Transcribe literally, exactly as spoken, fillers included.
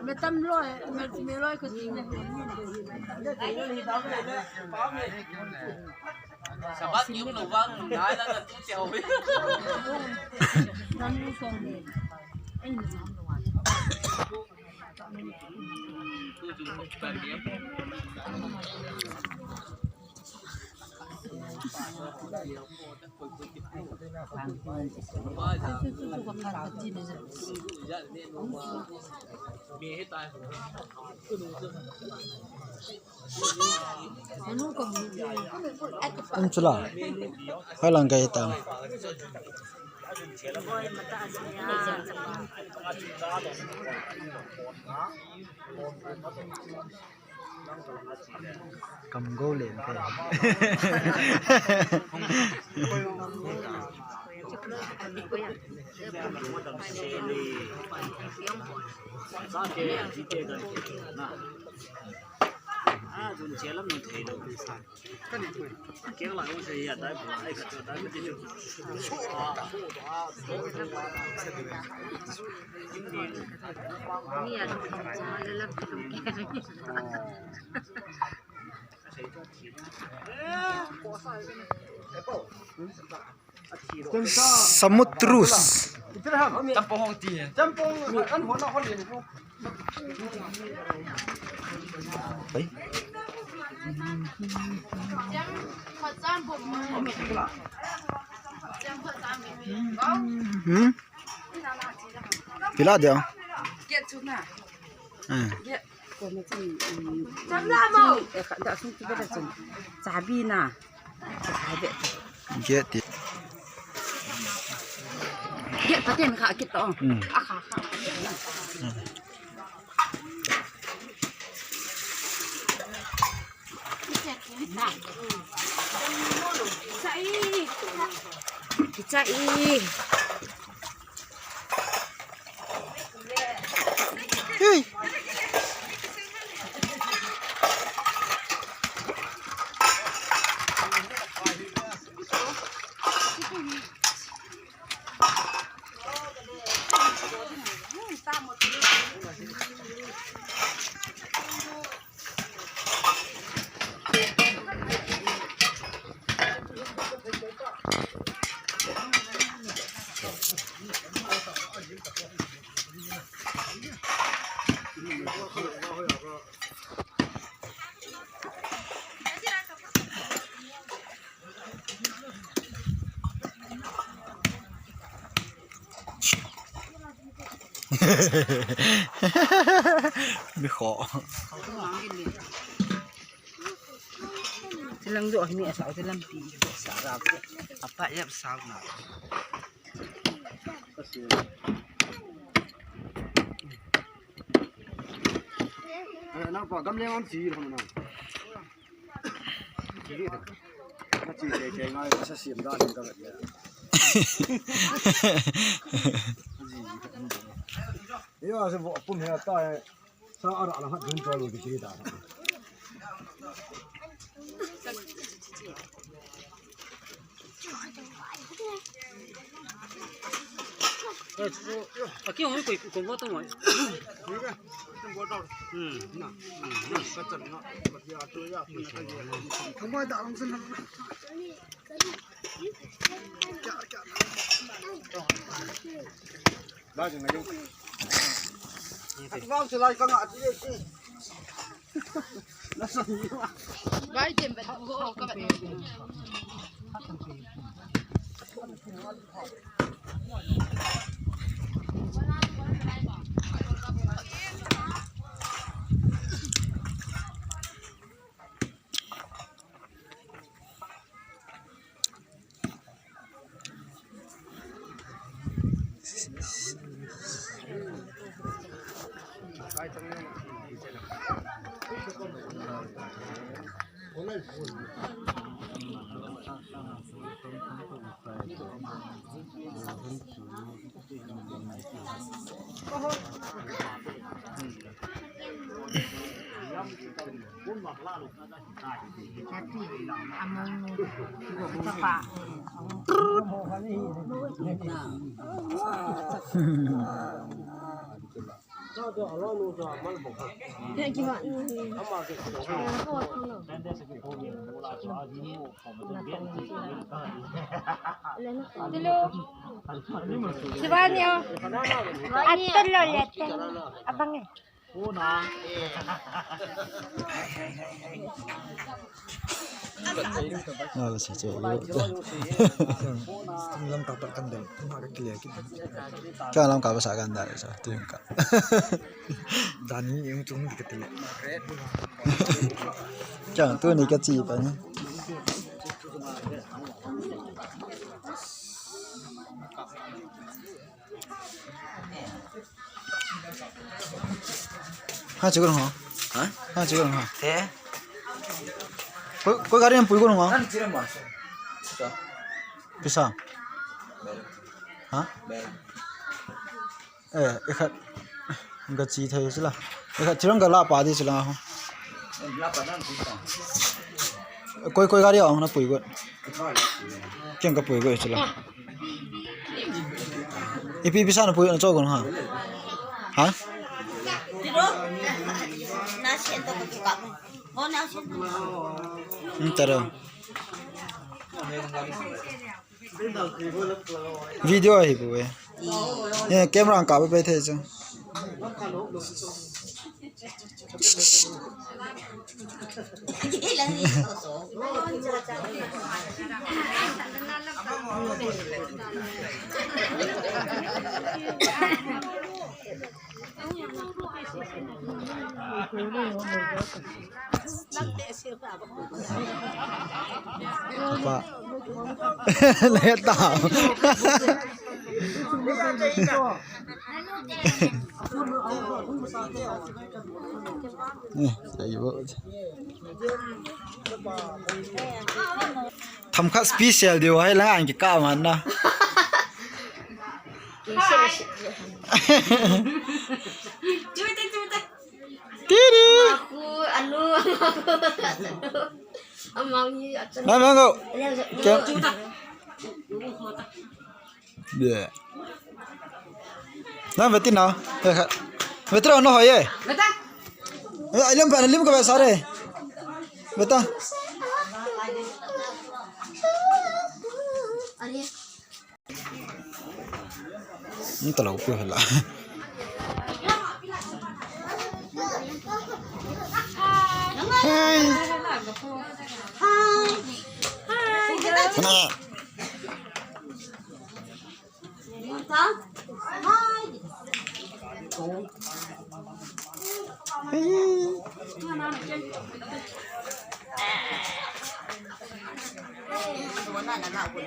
Metam loi, me, me loi ko ti ne. Sabat yung lubang, nai na tu siya. Nam lu ko ne. Tum chula. Hoilang kai tam. Kam go le te. Samut terus. Hai. Hmm? Pila dia? Hmm. Chabi na. Get it. Get paten kha kit to. Hmm. A kha kha. Kichai. Hey. Mi kho. Tilang jo hini asau tilang pi sa ra. Apa ya sau na. Nang pa gamleng am chi ram na. Chi chi chi ngai sa sim da ni ka. Yo, sa vo pum he ta. Sa ara la hat dun chalo ki ta. Aki hong koi ko mo to mo. Hmm. Na. Na ka chan na. Ka ya to ya. Ko mo da ang san. Shivani, oh. Atul lo lete. Abang eh. Ah, bas, cakap dulu. Tinggal lamkap kan dah. Cuma ada clear kita. Cuma lamkap bas akan dah, so, tu yang kap. Dan ni yang tu ni kita lihat. Cuma tu ni kecil apa ni? Ha, cikgu ha. Ha? Ha, cikgu ha. Te? Koi, koi gari mein pui ko ha. Kan tira ma. Sa. Kisa? Bel. Ha? Bel. Eh, ekhat. Ga chi thei sila. Ekhat thirang ga la pa di sila ho. La pa dan tira. Koi, koi gari a na pui ko. Keng ka pui ko sila. Ipi ipi sa na pui na cho ko ha. Ha? Hmm, tara. Video ahi bu e. Eh, camera ang kap pai thei chu. Pa. Leta. Eh, saya bawa je. Themkhat special diu ahi lang ang kikah man na. Tiri. Aku, anu, aku. Amang ni, acan. Na, mango. Kem. Dia. Na, beti na. Ya, kha. Beti na, no, hoye. Beta. Eh, ilam pa, ilam ka ba sare. Beta. Ni talo pu hela. Hi. Hi. Hi. Hi.